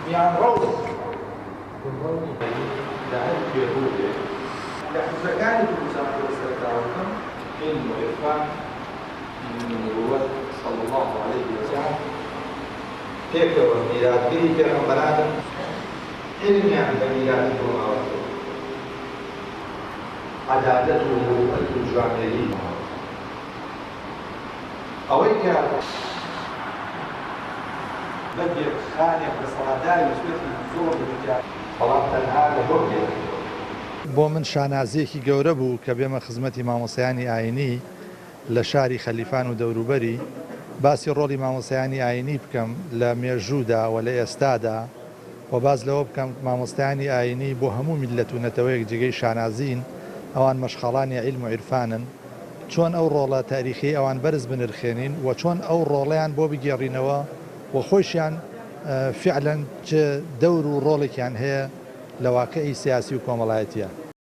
میانڕەو. توندڕەو نییە لە هەر کوێ بووبێ. لە حوجرەکانی کوردستان خۆی سەرەتاوە بکەم. عیلم و عیرفان نبووەت صلی اللە علیه وسلم. پێکەوە میراتگری پێغەمبەرانن. عیلمیان بە میراتی بۆ ماوەتەوە. عەدالەت و مروئەت و جوامێری. ئەوەی کە. بەگێک، خانێک، دەسەڵاتداری ویستوێتی زوڵم بە جوتیار. بەڵام تەنها لە بۆ بگێڕێتەوە. بۆ من شانازییەکی گەورە بوو کە بێمە خزمەتی مامۆستایانی ئایینی لە شاری خەلیفان و دەوروبەری، باسی ڕۆڵی مامۆستایانی ئایینی بکەم لە مێژوودا و لە ئێستادا و باس لەوە بکەم مامۆستایانی ئایینی بۆ هەموو میللەت و نەتەوەیەک جێگەی شانازین، ئەوان مەشخەڵانی عیلم و عیرفانن، چۆن ئەو ڕۆڵە تاریخیەی ئەوان بەرز بنرخێنین و چۆن ئەو ڕۆڵەیان بۆ بگێڕینەوە و خۆیشیان فیعلەن چ دەور و ڕۆڵێکیان هەیە لە واقیعی سیاسی و کۆمەڵایەتیا.